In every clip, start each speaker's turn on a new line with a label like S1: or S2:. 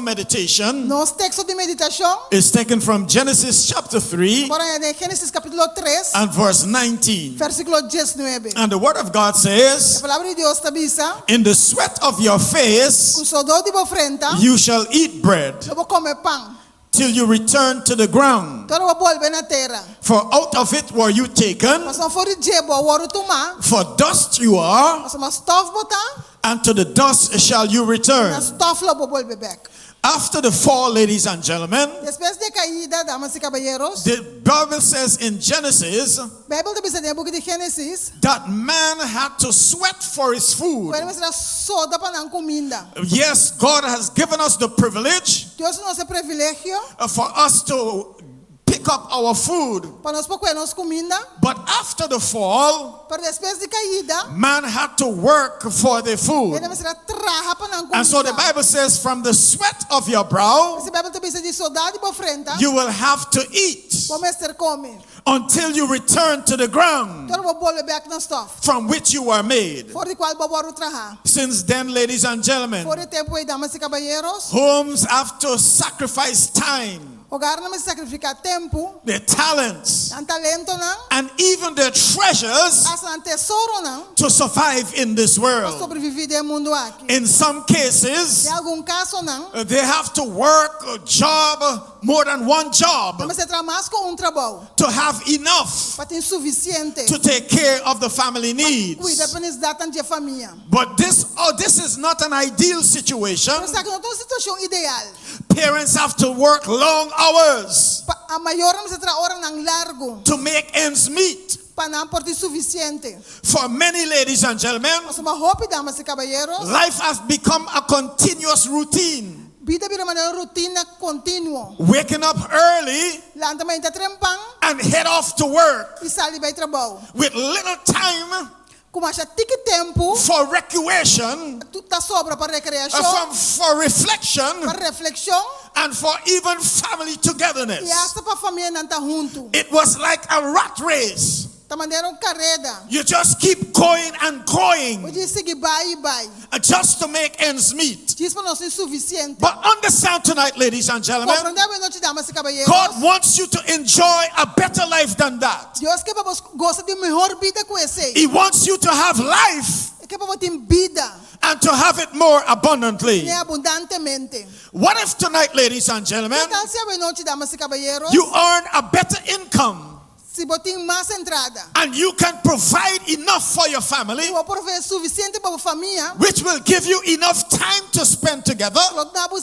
S1: Meditation
S2: Nos teksto di meditashon
S1: is taken from Genesis chapter 3
S2: por haña den Génesis kapítulo 3,
S1: and verse 19.
S2: versíkulo 19.
S1: And the word of God
S2: E
S1: says,
S2: palabra di Dios ta bisa,
S1: In the sweat of your face
S2: Ku sodó di bo frenta,
S1: you shall eat bread
S2: lo bo kome pan,
S1: till you return to the ground.
S2: te ora bo bolbe na tera.
S1: For out of it were you taken,
S2: Pasobra for di dje bo a wòrdu tumá,
S1: for dust you are,
S2: pasobra stòf bo ta,
S1: and to the dust shall you
S2: na
S1: return.
S2: stòf lo bo bolbe bèk.
S1: After the fall, ladies and gentlemen,
S2: Despues di e kaida, damas i kabayeros,
S1: the Bible says in Genesis
S2: Beibel ta bisa den e buki di Génesis
S1: that man had to sweat for his
S2: ku
S1: food.
S2: hende mester a soda pa nan kuminda.
S1: Yes, God has given us the privilege
S2: Dios a nos e privilegio
S1: for us to pick up our food.
S2: pa nos por kue nos kuminda,
S1: But after the fall,
S2: pero despues di kaida,
S1: man had to work for the food.
S2: hende mester a traha pa nan
S1: And so the
S2: kuminda.
S1: Bible says, from the sweat of your brow,
S2: P'esei Beibel ta bisa di sodá di bo frenta,
S1: you will have to eat
S2: bo mester kome,
S1: until you return to the ground
S2: te ora bo bolbe bèk na stòf,
S1: from which you were made.
S2: for di kual bo wòrdu traha.
S1: Since then, ladies and gentlemen,
S2: For di e tempu ei, damas i kabayeros,
S1: homes have to sacrifice time,
S2: Hogarnan mester sakrifiká tempu,
S1: their talents,
S2: nan talentonan,
S1: and even their treasures
S2: asta nan tesoronan
S1: to survive in this
S2: pa
S1: world.
S2: sobreviví den e mundu aki.
S1: In some cases,
S2: Den algun kasonan,
S1: they have to work a job, more than one job,
S2: nan mester traha mas ku un trabou
S1: to have enough
S2: pa tin sufisiente
S1: to take care of the family
S2: pa kuida
S1: needs.
S2: pa nesesidatnan di e famia.
S1: But this, oh, this is not an ideal situation.
S2: Pero esaki no ta un situashon ideal.
S1: Parents have to work long hours
S2: Pa a mayornan mester traha oranan largu
S1: to make ends meet.
S2: pa nan por tin sufisiente.
S1: For many ladies and gentlemen,
S2: Pasobra hopi damas i kabayeros,
S1: life has become a continuous routine.
S2: bida a bira manera un rutina kontinuo.
S1: Waking up early
S2: Lanta mainta trempan
S1: and head off to work
S2: i sali bai trabou.
S1: with little time
S2: Ku masha tiki tempu
S1: for recreation,
S2: ta sobra pa rekreashon,
S1: from, for reflection,
S2: pa reflekshon
S1: and for even family
S2: i
S1: togetherness.
S2: asta pa famianan ta huntu.
S1: It was like a rat race.
S2: Ta manera un kareda.
S1: You just keep going and going
S2: Bo djis sigui bai i bai.
S1: just to make ends meet.
S2: Djis pa nos tin sufisiente.
S1: But understand tonight, ladies and gentlemen,
S2: Komprondé awe nochi, damas i kabayeros.
S1: God wants you to enjoy a better life than that.
S2: Dios ke pa bo gosa di un mihor bida ku esei.
S1: He wants you to have life
S2: E ke pa bo tin bida
S1: and to have it more abundantly.
S2: ne abundantemente.
S1: What if tonight, ladies and gentlemen,
S2: Ke tal si awe nochi, damas i kabayeros,
S1: you earn a better income
S2: si bo tin mas entrada
S1: and you can provide enough for your family,
S2: i bo por proveé sufisiente pa bo famia,
S1: which will give you enough time to spend together
S2: lo duna bo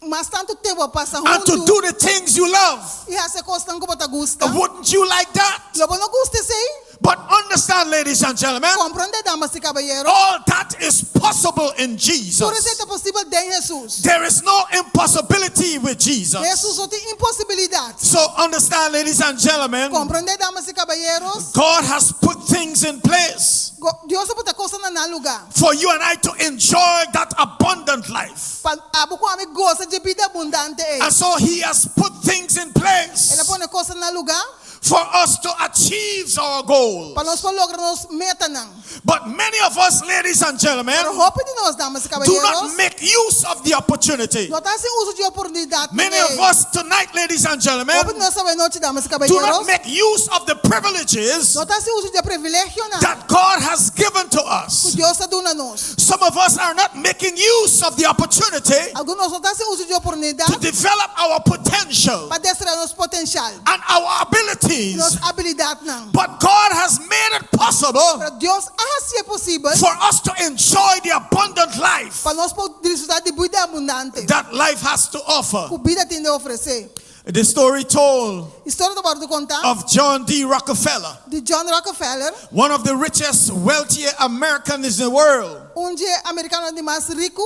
S2: mas tantu tempu pa pasa
S1: and to
S2: huntu
S1: do the things you love?
S2: i hasi e kosnan ku bo ta gusta?
S1: Wouldn't you like that?
S2: Lo bo no gusta esei?
S1: But understand, ladies and gentlemen,
S2: Komprondé, damas i kabayeros,
S1: all that is possible in
S2: tur esei
S1: Jesus.
S2: ta posibel den Hesus.
S1: There is no impossibility with
S2: Jesus
S1: Jesus.
S2: no tin imposibilidat.
S1: So understand, ladies and gentlemen,
S2: Komprondé, damas i kabayeros,
S1: God has put things in place
S2: Dios a pone kosnan na nan lugá
S1: for you and I to enjoy that abundant life.
S2: pa abo ku ami gosa di e bida abundante ei.
S1: And so he has put things in
S2: El a
S1: place
S2: pone kosnan na lugá
S1: for us to achieve our goals.
S2: pa nos por logra nos metanan.
S1: But many of us, ladies and gentlemen,
S2: Pero hopi di nos, damas i
S1: do not
S2: kabayeros,
S1: make use of the opportunity.
S2: no ta hasi uso di e oportunidat
S1: Many of
S2: ei.
S1: us tonight, ladies and gentlemen,
S2: Hopi di nos awe nochi, damas i
S1: do not
S2: kabayeros,
S1: make use of the privileges
S2: no ta hasi uso di e privilegionan
S1: that God has given to
S2: ku
S1: us.
S2: Dios a duna nos.
S1: Some of us are not making use of the opportunity
S2: Algun di nos no ta hasi uso di e
S1: to
S2: oportunidat
S1: develop our potential
S2: pa desaroyá nos potensial,
S1: and our abilities.
S2: nos abilidatnan.
S1: But God has made it possible
S2: Pero Dios a hasié posibel
S1: for us to enjoy the abundant life
S2: pa nos por disfrutá di bida abundante
S1: that life has to offer.
S2: ku bida tin di ofresé.
S1: The story told
S2: Historia ta wòrdu kontá
S1: of John D. Rockefeller,
S2: di John Rockefeller,
S1: one of the richest, wealthiest Americans in the world.
S2: un di e amerikanonan di mas riku.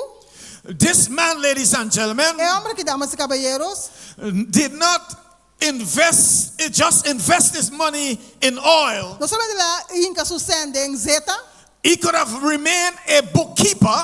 S1: This man, ladies and gentlemen,
S2: E hòmber aki, damas i kabayeros,
S1: did not invest, just invest his money in oil.
S2: no solamente el a hinka su sèn den zeta,
S1: He could have remained a bookkeeper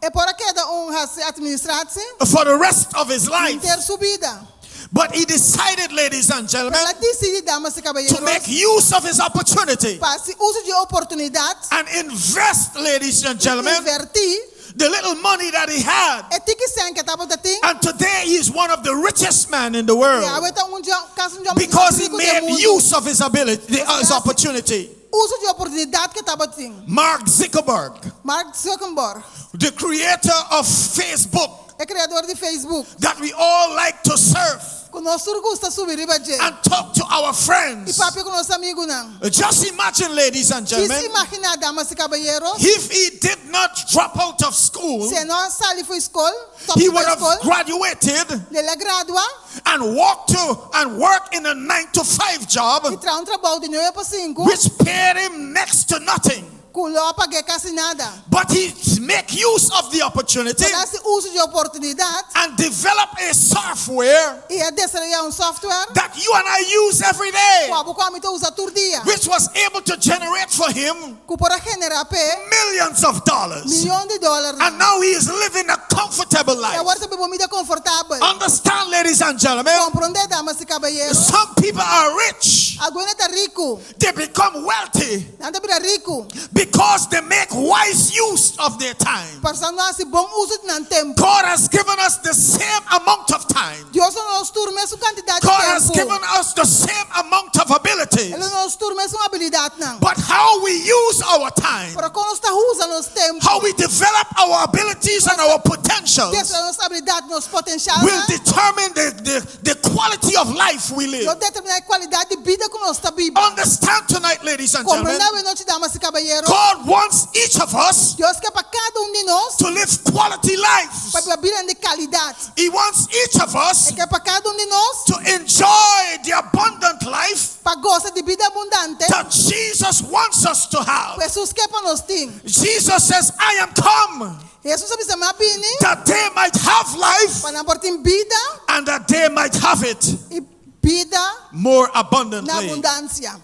S2: e por a keda un hasi administratie
S1: for the rest of his life.
S2: henter su bida.
S1: But he decided, ladies and gentlemen,
S2: Pero el a disidí, damas i
S1: to make
S2: kabayeros,
S1: use of his opportunity
S2: pa hasi uso di e oportunidat
S1: and invest, ladies and gentlemen,
S2: invertí.
S1: the little money that he had.
S2: E tiki sèn ku e tabatin.
S1: And today he is one of the richest men in the world
S2: I awe ta un di kasi un di
S1: because he
S2: riku
S1: made
S2: mundu.
S1: use of his ability, his opportunity.
S2: Uso di oportunidat ku e tabatin.
S1: Mark Zuckerberg,
S2: Mark Zuckerberg,
S1: the creator of Facebook
S2: e kreadó di Facebook.
S1: that we all like to surf
S2: Ku nos tur gusta subi riba dje.
S1: and talk to our
S2: I
S1: friends.
S2: papia ku nos amigunan.
S1: Just imagine, ladies and
S2: Djis
S1: gentlemen,
S2: imaginá, damas i kabayero,
S1: if he did not drop out of school,
S2: si e no sali for di skol, stòp
S1: he
S2: for
S1: would have
S2: skol,
S1: graduated
S2: el a gradua
S1: and walked to and work in a 9 to 5 job,
S2: i traha un trabou di 9 pa 5,
S1: which paid him next to nothing.
S2: ku lo a pag'é kasi nada.
S1: But he make use of the opportunity
S2: El a hasi uso di oportunidat
S1: and develop a software
S2: i a desaroyá un software
S1: that you and I use every day,
S2: ku abo ku ami ta usa tur dia,
S1: which was able to generate for him
S2: ku por a generá p'e
S1: millions of dollars.
S2: mion di dòler.
S1: And now he is living a comfortable
S2: I
S1: life.
S2: awor e ta biba un bida konfortabel.
S1: Understand, ladies and gentlemen,
S2: Komprondé, damas i kabayero.
S1: some people are rich,
S2: Algun ta riku,
S1: they become wealthy
S2: nan ta bira riku,
S1: because they make wise use of their time.
S2: pasobra nan ta hasi bon uso di nan tempu.
S1: God has given us the same amount of time.
S2: Dios a duna nos tur mesun kantidat di
S1: God has
S2: tempu.
S1: given us the same amount of abilities.
S2: El a duna nos tur mesun abilidatnan.
S1: But how we use our time,
S2: Pero kon nos ta usa nos tempu,
S1: how we develop our abilities and our potentials
S2: desaroyá nos abilidat, nos potensial,
S1: will determine the quality of life we live.
S2: lo determiná e kualidat di bida ku nos ta biba.
S1: Understand tonight, ladies and gentlemen,
S2: Komprondé awe nochi, damas i kabayero.
S1: God wants each of us
S2: Dios ke pa kada un di nos
S1: to live quality lives.
S2: pa biba bida di kalidat.
S1: He wants each of us
S2: E ke pa kada un di nos
S1: to enjoy the abundant life
S2: pa gosa di bida abundante
S1: that Jesus wants us to have.
S2: Hesus ke pa nos tin.
S1: Jesus says, "I am come
S2: Hesus a bisa, "M'a bini
S1: that they might have life
S2: pa nan por tin bida
S1: and that they might have it
S2: i bida
S1: more
S2: na
S1: abundantly."
S2: abundansia.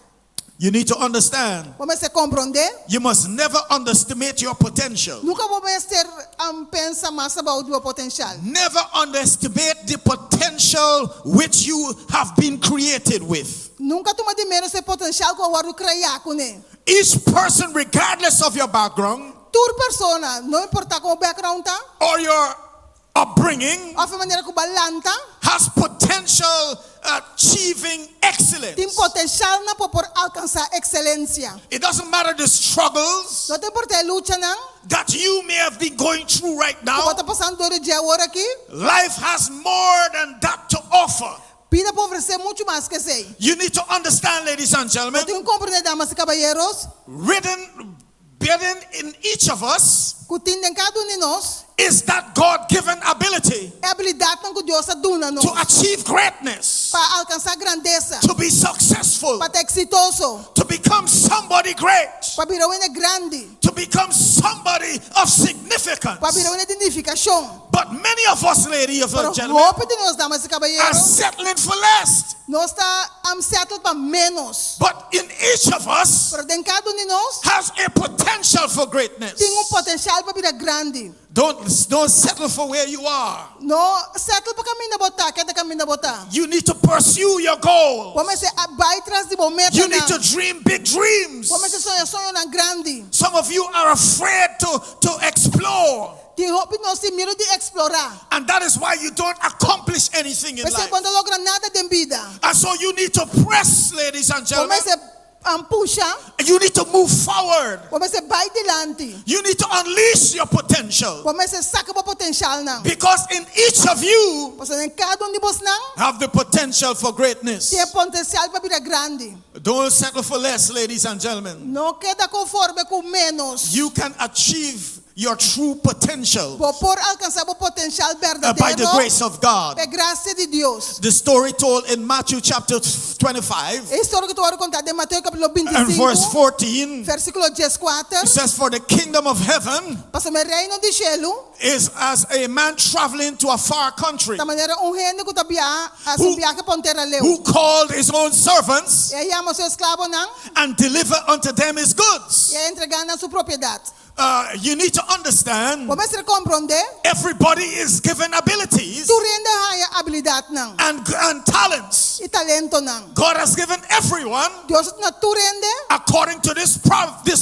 S1: You need to understand,
S2: Bo mester komprondé.
S1: you must never underestimate your potential.
S2: Nunka bo mester pensa mas abou di bo potensial.
S1: Never underestimate the potential which you have been created with.
S2: Nunka tuma di ménos e potensial ku bo a wòrdu kreá kuné.
S1: Each person, regardless of your background
S2: Tur persona, no importá kon bo background ta,
S1: or your upbringing,
S2: òf manera ku bo a lanta,
S1: has potential achieving excellence.
S2: tin potensial na por alkansá ekselensia.
S1: It doesn't matter the struggles
S2: No ta importá e luchanan,
S1: that you may have been going through right
S2: ku bo
S1: now.
S2: ta pasando dor di dje awor aki,
S1: Life has more than that to offer.
S2: Bida por ofresé muchu mas ku esei.
S1: You need to understand, ladies and gentlemen,
S2: Bo tin ku komprondé, damas i kabayero,
S1: written, written in each of us
S2: ku tin den kada un di nos,
S1: is that God given ability
S2: e abilidatnan ku Dios a duna nos
S1: to achieve greatness,
S2: pa alkansá grandesa,
S1: to be successful,
S2: pa ta eksitoso,
S1: to become somebody great,
S2: pa bira un grandi,
S1: to become somebody of significance.
S2: pa bira un di nifikashon.
S1: But many of us, ladies
S2: Pero
S1: and gentlemen,
S2: hopi di nos, damas i kabayero,
S1: are settling for less.
S2: nos ta settle pa ménos.
S1: But in each of us
S2: Pero den kada un di nos
S1: has a potential for greatness.
S2: tin un potensial pa bira grandi.
S1: Don't settle for where you are.
S2: No settle pa kaminda bo ta, keda kaminda bo ta.
S1: You need to pursue your goal.
S2: Bo mester bai tras di bo meta
S1: You need to
S2: nan.
S1: dream big dreams.
S2: Bo mester soña soñonan grandi.
S1: Some of you are afraid to explore.
S2: Tin hopi nos tin miedu di eksplorá.
S1: And that is why you don't accomplish anything in
S2: P'esei
S1: life.
S2: bo no ta logra nada den bida.
S1: And so you need to press, ladies and gentlemen.
S2: Bo mester pusha,
S1: You need to move forward.
S2: bo mester bai dilanti.
S1: You need to unleash your potential.
S2: Bo mester saka bo potensialnan.
S1: Because in each of you
S2: Pasobra den kada un di bosonan
S1: have the potential for greatness.
S2: tin potensial pa bira grandi.
S1: Don't settle for less, ladies and gentlemen.
S2: No keda konforme ku ménos.
S1: You can achieve your true potential
S2: Bo por alkansá bo potensial
S1: by the
S2: berdadero
S1: grace of God.
S2: pa grasia di Dios.
S1: The story told in Matthew chapter 25
S2: E historia ku ta wòrdu kontá den Mateo kapítulo
S1: and verse
S2: 25,
S1: 14
S2: versíkulo 14,
S1: it says, "For the kingdom of heaven
S2: Pasobra e reino di shelu,
S1: is as a man traveling to a far country
S2: ta manera un hende ku ta biaha, hasi un biahe pa un tera leu.
S1: who called his own servants
S2: El a yama su esklabonan
S1: and delivered unto them his goods."
S2: i a entregá nan su propiedat.
S1: You need to understand,
S2: Bo mester komprondé,
S1: everybody is given abilities
S2: tur hende a haña abilidatnan
S1: and talents.
S2: i talentonan.
S1: God has given everyone
S2: Dios a duna tur hende
S1: according to this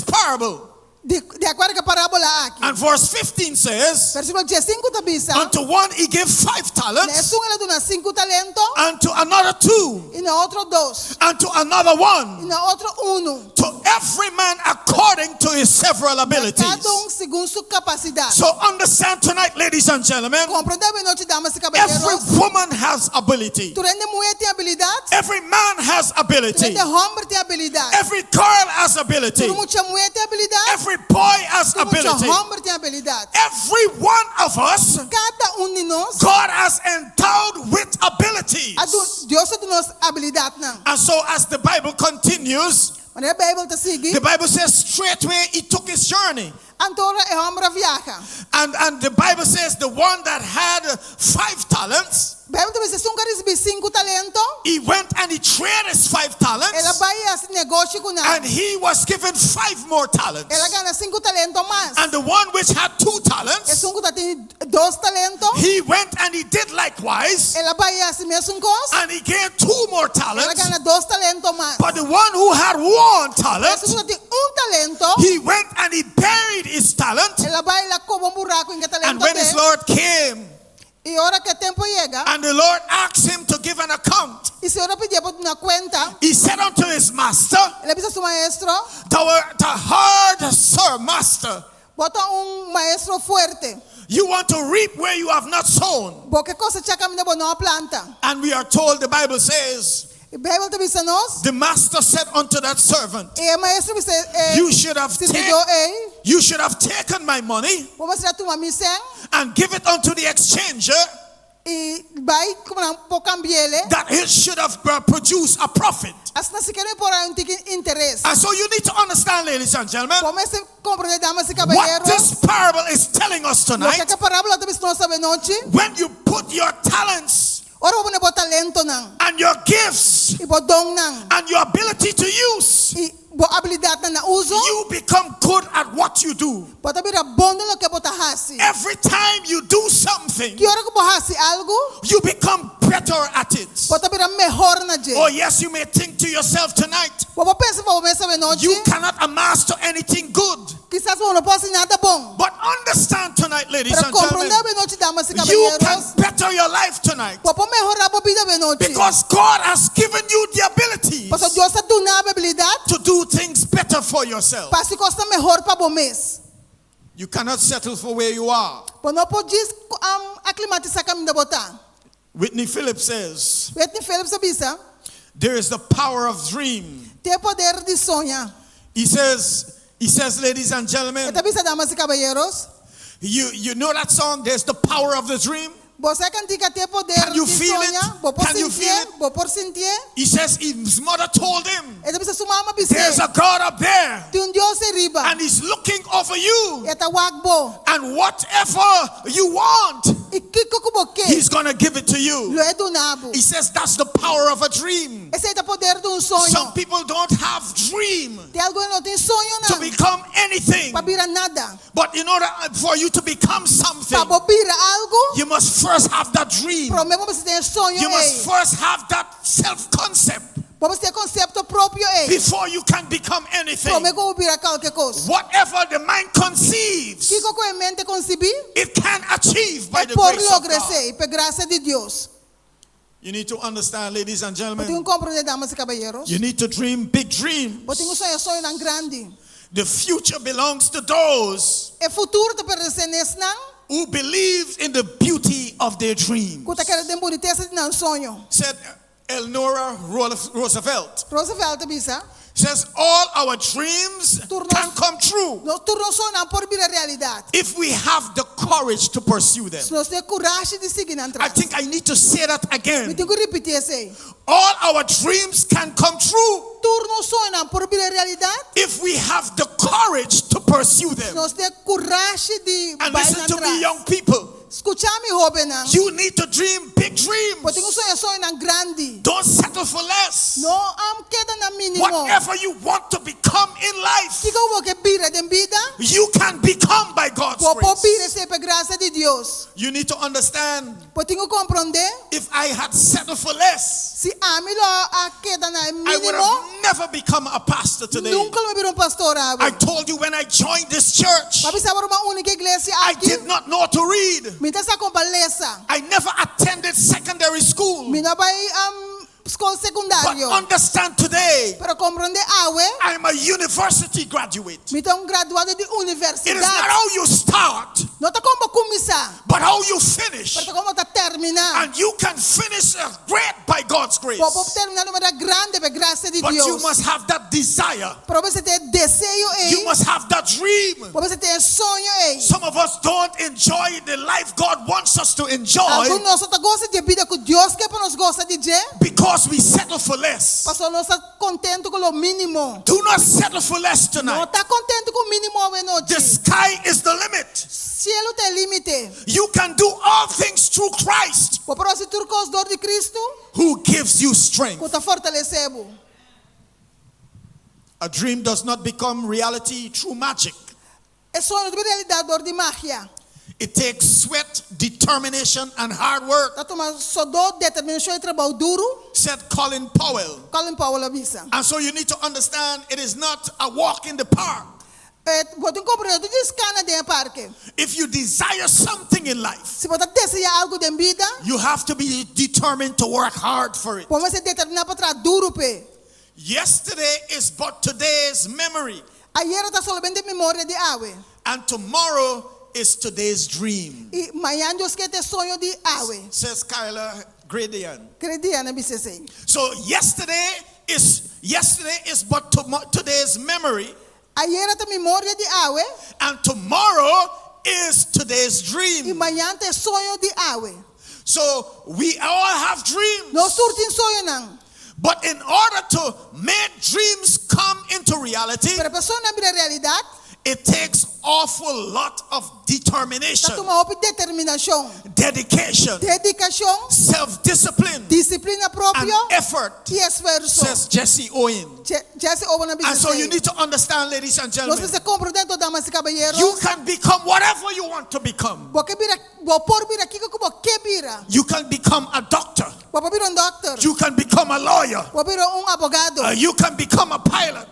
S1: parable.
S2: Di, di akuerdo ku e parábola aki.
S1: And verse 15 says,
S2: Versíkulo 15 ta bisa,
S1: Unto one he gave 5
S2: Na
S1: talents,
S2: esun el a duna sinku talento,
S1: and to another 2,
S2: i na otro dos,
S1: and to another
S2: i
S1: 1,
S2: na otro unu.
S1: to every man according to his several abilities.
S2: Kada un segun su kapasidat.
S1: So understand tonight, ladies and gentlemen,
S2: Komprondé awe nochi, damas i
S1: every
S2: kabayeros.
S1: woman has ability.
S2: Tur hende muhé tin abilidat.
S1: Every man has ability.
S2: Tur hende hòmber tin abilidat.
S1: Every girl has ability.
S2: Tur mucha muhé tin abilidat.
S1: Every boy has
S2: Tur mucha
S1: ability.
S2: hòmber tin abilidat.
S1: Every one of us,
S2: Kada un di nos,
S1: God has endowed with abilities.
S2: a du- Dios a duna nos abilidatnan.
S1: And so, as the Bible continues,
S2: Manera Beibel ta sigui,
S1: the Bible says straightway he took his journey.
S2: anto ora e hòmber a viaha.
S1: And the Bible says the one that had 5 talents,
S2: Beibel ta bisa, esun ku a risibí sinku talento,
S1: he went and he traded his 5
S2: el a
S1: talents,
S2: bai hasi negoshi ku nan.
S1: and he was given 5 more talents.
S2: El a gana sinku talento mas.
S1: And the one which had 2 talents,
S2: Esun ku tabatin dos talento,
S1: he went and he did likewise,
S2: el a bai hasi mesun kos,
S1: and he gained 2 more
S2: el a
S1: talents.
S2: gana dos talento mas.
S1: But the one who had 1 talent,
S2: Esun ku tabatin un talento,
S1: he went and he buried his talent.
S2: el a bai el a koba un buraku den e
S1: And
S2: talento
S1: when his
S2: te.
S1: Lord came,
S2: I ora ku e tempu yega,
S1: and the Lord asked him to give an account,
S2: i Señor a pidié pa duna kuenta,
S1: he said unto his master,
S2: el a bisa su maestro,
S1: Thou art a hard sir, master.
S2: Bo ta un maestro fuerte.
S1: You want to reap where you have not sown.
S2: Bo ke kosechá kaminda bo no a planta.
S1: And we are told, the Bible says,
S2: I Beibel ta bisa nos,
S1: the master said unto that servant,
S2: e maestro a bisa e
S1: You should have
S2: sirbidó
S1: taken
S2: ei,
S1: you should have taken my money
S2: bo mester a tuma mi sèn
S1: and give it unto the exchanger
S2: i bai komo nan por kambi'é.
S1: that it should have produced a profit.
S2: Asina sikiera mi por a haña un tiki interes.
S1: And so you need to understand, ladies and gentlemen,
S2: Bo mester komprondé, damas i
S1: what
S2: kabayeros,
S1: this parable is telling us
S2: loke
S1: tonight.
S2: e parábola ta bisa nos awe nochi,
S1: When you put your talents
S2: ora bo pone bo talentonan
S1: and your gifts
S2: i bo donnan
S1: and your ability to use,
S2: i bo abilidatnan na uso,
S1: you become good at what you do.
S2: bo ta bira bon den loke bo ta hasi.
S1: Every time you do something,
S2: Ki ora ku bo hasi algu,
S1: you become better at it.
S2: bo ta bira mehor na dje.
S1: Oh, yes, you may think to yourself tonight,
S2: Bo por pensa pa bo mes awe nochi,
S1: you cannot amass to anything good.
S2: kisas bo no por hasi nada bon.
S1: But understand tonight, ladies
S2: Pero
S1: and gentlemen,
S2: komprondé awe nochi, damas i
S1: you can
S2: kabayeros,
S1: better your life tonight
S2: bo por mehorá bo bida awe nochi.
S1: because God has given you the abilities
S2: Pasobra Dios a duna bo abilidat
S1: to do things better for yourself.
S2: pa hasi kosnan mehor pa bo mes.
S1: You cannot settle for where you are.
S2: Bo no por djis aklimatisá kaminda bo ta.
S1: Whitney Phillips says,
S2: Whitney Phillips a bisa,
S1: there is the power of dream.
S2: Tin e poder di soña.
S1: He says, ladies and gentlemen,
S2: E ta bisa, damas i kabayeros,
S1: you know that song, There's the Power of the Dream?
S2: Bo sa e kantika tin e poder
S1: Can you
S2: di
S1: feel it?
S2: soña, bo por
S1: Can you
S2: sintié,
S1: feel it?
S2: bo por sintié.
S1: He says his mother told him,
S2: E ta bisa su mama a bis'é,
S1: there's a God up there
S2: Tin un Dios ariba.
S1: and he's looking over you.
S2: E ta wak bo.
S1: And whatever you want,
S2: I kiko ku bo ke,
S1: he's going to give it to you.
S2: lo e duna bo.
S1: He says that's the power of a dream.
S2: Esei ta poder di un soño.
S1: Some people don't have dream
S2: Tin algun no tin soño
S1: to
S2: nan
S1: become anything.
S2: pa bira nada.
S1: But in order for you to become something,
S2: Pa bo bira algu,
S1: you must first have that dream.
S2: promé bo mester tin e soño
S1: You must
S2: ei.
S1: first have that self-concept
S2: Bo mester tin e konsepto propio ei.
S1: before you can become anything.
S2: Promé ku bo bira kualke kos.
S1: Whatever the mind conceives,
S2: Kiko ku e mente konsibí,
S1: it can achieve by
S2: e
S1: the
S2: por
S1: grace of
S2: logra
S1: God.
S2: esei, pa grasia di Dios.
S1: You need to understand, ladies and
S2: Bo tin
S1: gentlemen,
S2: ku komprondé, damas i kabayeros.
S1: you need to dream big dreams.
S2: Bo tin ku soña soñonan grandi.
S1: The future belongs to those
S2: E futuro ta pertenesé na esnan
S1: who believe in the beauty of their dreams.
S2: ku ta kere den bunitesa di nan soño.
S1: Said Eleanor Roosevelt.
S2: Roosevelt a bisa,
S1: Says all our dreams
S2: Tur nos
S1: can come true
S2: Nos tur nos soñonan por bira realidat.
S1: if we have the courage to pursue them.
S2: Si nos tin e kurashi di sigui nan
S1: I
S2: tras.
S1: think I need to say that
S2: Mi
S1: again.
S2: tin ku ripití esei.
S1: All our dreams can come true
S2: Tur nos soñonan por bira realidat.
S1: if we have the courage to pursue them.
S2: Si nos tin e kurashi di
S1: And
S2: bai
S1: listen
S2: nan
S1: to me,
S2: tras.
S1: young people.
S2: Skucha mi, hóbennan.
S1: You need to dream big dreams.
S2: Bo tin ku soña soñonan grandi.
S1: Don't settle for less.
S2: No am keda na mínimo.
S1: Whatever you want to become in life,
S2: Kiko bo ke bira den bida?
S1: you can become by God's
S2: Bo por
S1: grace.
S2: bira esei pa grasia di Dios.
S1: You need to understand
S2: Bo tin ku komprondé,
S1: if I had settled for less,
S2: si ami lo a keda na e
S1: I would
S2: mínimo,
S1: have never become a pastor today.
S2: nunka lo mi a bira un pastor awe.
S1: I told you when I joined this church,
S2: Mi a bisa bo ora mi a uni ku e iglesia
S1: I
S2: aki,
S1: did not know to read.
S2: mi no ta sa kon pa lesa.
S1: I never attended secondary school.
S2: Mi no a bai skol
S1: But
S2: sekundario.
S1: understand today,
S2: Pero komprondé awe,
S1: I'm a university graduate.
S2: mi ta un graduado di
S1: It is not
S2: universidat.
S1: how you start,
S2: No ta kon bo kuminsá,
S1: but how you finish.
S2: pero ta kon bo ta terminá.
S1: And you can finish a great by God's grace.
S2: Bo por terminá di un manera grandi pa grasia di
S1: But you
S2: Dios.
S1: must have that desire.
S2: Pero bo mester tin e deseo
S1: You
S2: ei.
S1: must have that dream.
S2: Bo mester tin e soño ei.
S1: Some of us don't enjoy the life God wants us to enjoy
S2: Algun nos no ta gosa di e bida ku Dios ke pa nos gosa di dje.
S1: because we settle for less.
S2: Pasobra nos ta kontentu ku lo mínimo.
S1: Do not settle for less
S2: No
S1: tonight.
S2: ta kontentu ku mínimo awe
S1: The
S2: nochi.
S1: sky is the limit.
S2: Cielo ta e límite.
S1: You can do all things through Christ
S2: Bo por hasi tur kos dor di Cristo
S1: who gives you strength.
S2: ku ta fortalesé bo.
S1: A dream does not become reality through magic.
S2: E soño no ta bira realidat dor di magia.
S1: It takes sweat, determination, and hard work,
S2: Ta tuma sodó, determinashon i trabou duru,
S1: said Colin Powell.
S2: Colin Powell a bisa.
S1: And so you need to understand it is not a walk in the park.
S2: E, bo tin ku komprondé, no ta djis kana den e parke.
S1: If you desire something in life,
S2: Si bo ta deseá algu den bida,
S1: you have to be determined to work hard for it.
S2: bo mester determiná pa traha duru p'e.
S1: Yesterday is but today's memory,
S2: Ayera ta solamente memoria di awe.
S1: and tomorrow is today's dream,
S2: I mañan Dios ke ta e soño di awe.
S1: says Kyla Gradian.
S2: Gradian a bisa esei.
S1: So yesterday is yesterday is but today's memory,
S2: Ayera ta memoria di awe
S1: and tomorrow is today's
S2: i
S1: dream.
S2: mañan ta e soño di awe.
S1: So we all have dreams.
S2: Nos tur tin soñonan.
S1: But in order to make dreams come into reality,
S2: Pero pa soñonan bira realidat,
S1: it takes awful lot of
S2: ta
S1: determination,
S2: tuma hopi determinashon,
S1: dedication,
S2: dedikashon,
S1: self-discipline,
S2: disiplina
S1: and
S2: propio
S1: effort,
S2: i esfuerso.
S1: says Jesse Owen.
S2: Jesse Owen a bisa
S1: And so you
S2: esei.
S1: need to understand, ladies and
S2: Nos
S1: gentlemen,
S2: mester komprondé, damas i kabayeros.
S1: you can become whatever you want to become.
S2: Bo ke bira, bo por bira kiko ku bo ke bira.
S1: You can become a doctor.
S2: Bo por bira un dòkter.
S1: You can become a lawyer.
S2: Bo por bira un abogado,
S1: You can become a pilot.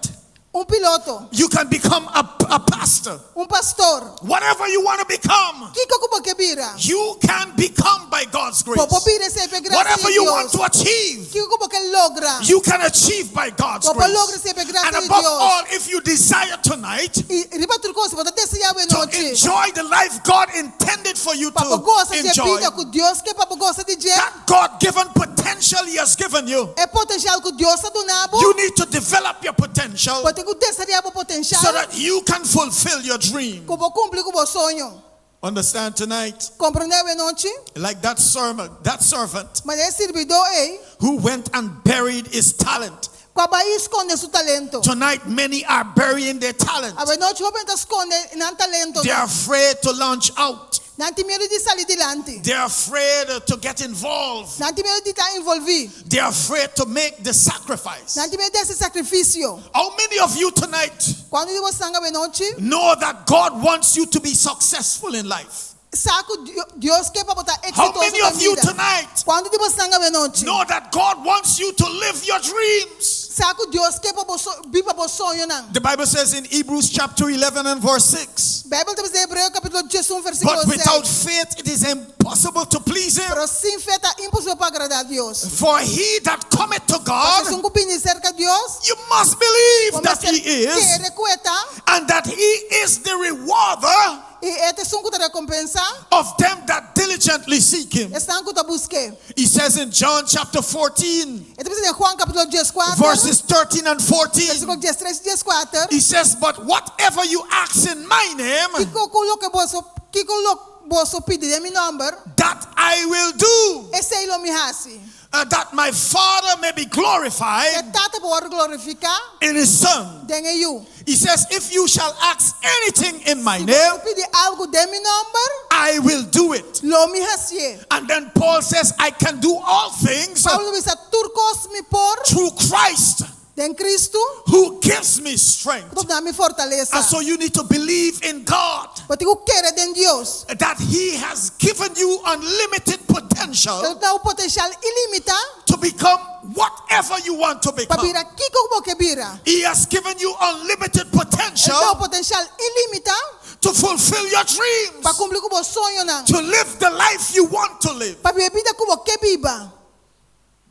S2: un piloto,
S1: You can become a pastor.
S2: un pastor.
S1: Whatever you want to become,
S2: Kiko ku bo ke bira.
S1: you can become by God's grace.
S2: Bo por bira esei pa grasia
S1: Whatever
S2: di
S1: you want
S2: Dios.
S1: to achieve,
S2: Kiko ku bo ke logra.
S1: you can achieve by God's
S2: Bo por logra
S1: grace.
S2: esei pa grasia
S1: And
S2: di
S1: above
S2: Dios.
S1: all, if you desire tonight
S2: I riba tur kos, bo ta deseá
S1: to
S2: awe nochi.
S1: enjoy the life God intended for you
S2: Pa bo
S1: to
S2: gosa di e
S1: enjoy,
S2: bida ku Dios ke pa bo gosa di dje.
S1: that God given potential He has given you,
S2: E potensial ku Dios a duna bo.
S1: you need to develop your potential
S2: Bo tin ku desaroyá bo potensial.
S1: so that you can fulfill your dream.
S2: Ku bo kumpli ku bo soño.
S1: Understand tonight,
S2: Komprondé awe nochi?
S1: like that servant, that servant
S2: Manera e sirbidó ei,
S1: who went and buried his talent.
S2: ku a bai skonde su talento.
S1: Tonight, many are burying their talent.
S2: Awe nochi hopi ta skonde nan talento.
S1: They are afraid to launch out.
S2: Nan tin miedu di sali dilanti.
S1: They are afraid to get involved.
S2: Nan tin miedu di ta envolví.
S1: They are afraid to make the sacrifice.
S2: Nan tin miedu di hasi sakrifisio.
S1: How many of you tonight
S2: Kuantu di boso awe nochi,
S1: know that God wants you to be successful in life?
S2: sa ku Dios ke pa bo ta
S1: How
S2: eksitoso
S1: many
S2: den
S1: of you
S2: bida.
S1: tonight
S2: Kuantu di boso awe nochi,
S1: know that God wants you to live your dreams?
S2: sa ku Dios ke pa bo biba bo soñonan.
S1: The Bible says in Hebrews chapter 11 and verse 6
S2: Beibel ta bisa den Hebreo kapítulo 11 versíkulo
S1: But without
S2: 6.
S1: faith it is impossible to please Him.
S2: Pero sin fe ta imposibel pa agradá Dios.
S1: For he that cometh to
S2: Pasobra
S1: God,
S2: esun ku bini serka Dios,
S1: you must believe that
S2: mester
S1: He is,
S2: kere ku e ta,
S1: and that He is the rewarder
S2: i e ta esun ku ta rekompensá
S1: of them that diligently seek Him.
S2: esnan ku ta busk'é.
S1: He says in John chapter 14,
S2: E ta bisa den Juan kapítulo 14,
S1: verses 13 and 14,
S2: versíkulo 13 i 14.
S1: he says, But whatever you ask in my name,
S2: Kiko ku loke boso, kiko lo boso pidi den mi nòmber,
S1: that I will do,
S2: esei lo mi hasi.
S1: that my Father may be
S2: E
S1: glorified
S2: Tata por wòrdu glorifiká
S1: in His Son.
S2: den e Yu.
S1: He says, If you shall ask anything in my
S2: Si
S1: name,
S2: boso pidi algu den mi nòmber,
S1: I will do it.
S2: lo mi hasié.
S1: And then Paul says, I can do all things
S2: Pablo ta bisa tur kos mi por
S1: through Christ.
S2: Den Kristu,
S1: who gives me strength.
S2: ku ta duna mi fortalesa.
S1: And so you need to believe in God
S2: Bo tin ku kere den Dios.
S1: that He has given you unlimited potential
S2: E ta duna bo potensial ilimitá
S1: to become whatever you want to
S2: pa
S1: become.
S2: bira kiko ku bo ke bira.
S1: He has given you unlimited
S2: E ta duna
S1: potential
S2: bo potensial ilimitá
S1: to fulfill your dreams,
S2: pa kumpli ku bo soñonan,
S1: to live the life you want to live.
S2: pa biba e bida ku bo ke biba.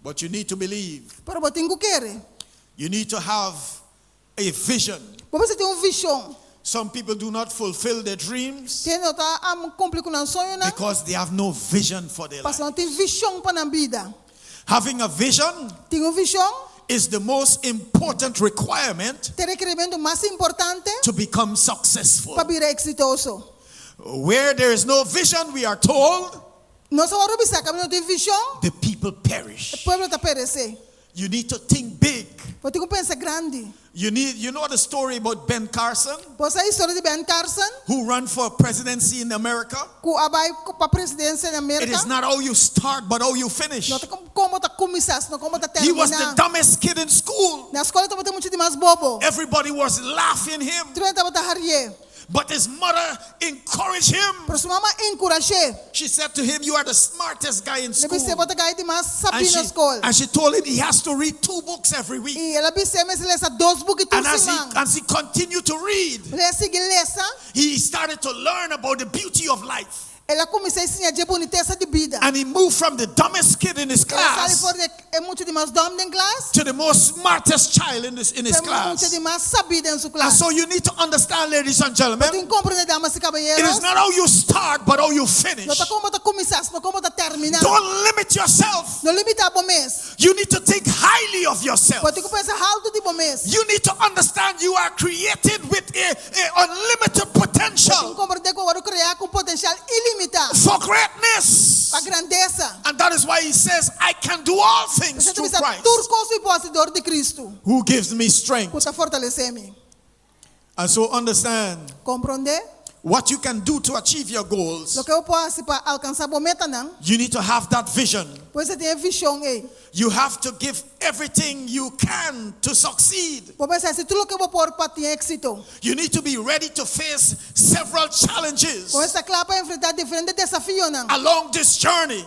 S1: But you need to believe.
S2: Pero bo tin ku kere.
S1: You need to have a vision.
S2: Bo mester tin un vishon.
S1: Some people do not fulfill their dreams
S2: Tin hende no ta kumpli ku nan soñonan
S1: because they have no vision for their life.
S2: pasobra nan no tin vishon pa nan bida.
S1: Having a vision
S2: Tin un vishon
S1: is the most important requirement
S2: ta e rekerimentu mas importante
S1: to become successful.
S2: pa bira eksitoso.
S1: Where there is no vision, we are told,
S2: Nos a wòrdu bisá, kaminda no tin vishon,
S1: the people perish.
S2: e pueblo ta peresé.
S1: You need to think big.
S2: Bo tin ku pensa grandi.
S1: You need you know the story about Ben Carson
S2: Bo sa e historia di Ben Carson,
S1: who ran for presidency in America?
S2: ku a bai pa presidensia na
S1: It
S2: Merka?
S1: is not how you start but how you finish.
S2: No ta kon bo ta kuminsá, sino kon bo ta
S1: He was the
S2: terminá.
S1: dumbest kid in school.
S2: Na skol e tabata e mucha di mas bobo.
S1: Everybody was laughing him,
S2: Tur hende tabata harié.
S1: but his mother encouraged him.
S2: Pero su mama a enkurash'é.
S1: She said to him, "You are the smartest guy in
S2: El a bis'é
S1: school."
S2: bo ta e gai di mas
S1: And
S2: sabí
S1: she,
S2: na skol.
S1: and she told him he has to read two books every week.
S2: I el a bis'é e mester lesa dos buki tur
S1: And as he,
S2: siman.
S1: as he continued to read,
S2: El a sigui lesa,
S1: he started to learn about the beauty of life.
S2: el a kuminsá siña dje bunitesa di bida.
S1: And he moved from the dumbest kid in his
S2: El a sali
S1: class
S2: for di e mucha di mas dòm den klas,
S1: to the most smartest child in, this, in his
S2: pa e mucha
S1: class.
S2: di mas sabí den su
S1: And
S2: klas.
S1: so you need to understand, ladies and gentlemen,
S2: Bo tin ku komprendé, damas i
S1: it is
S2: kabayeros,
S1: not how you start, but how you finish.
S2: no ta kon bo ta kuminsá, sino kon bo ta terminá.
S1: Don't limit yourself.
S2: No limitá bo mes.
S1: You need to think highly of yourself.
S2: Bo tin ku pensa haltu di bo mes.
S1: You need to understand you are created with a, a unlimited
S2: Bo tin
S1: potential
S2: ku komprendé ku bo a wòrdu kreá ku un potensial ilimitá
S1: for greatness.
S2: pa grandesa.
S1: And that is why he says, I can do all things
S2: P'esei
S1: through
S2: ta bisa
S1: Christ
S2: tur kos mi por hasi dor di Kristu
S1: who gives me strength.
S2: ku ta fortalesé mi.
S1: And so understand
S2: Komprondé?
S1: what you can do to achieve your goals.
S2: Loke bo por hasi pa alkansá bo metanan,
S1: You need to have that vision.
S2: bo mester tin e vishon ei.
S1: You have to give everything you can to succeed.
S2: Bo mester hasi tur loke bo por pa tin éksito.
S1: You need to be ready to face several challenges
S2: Bo mester ta kla pa enfrentá diferente desafionan
S1: along this journey.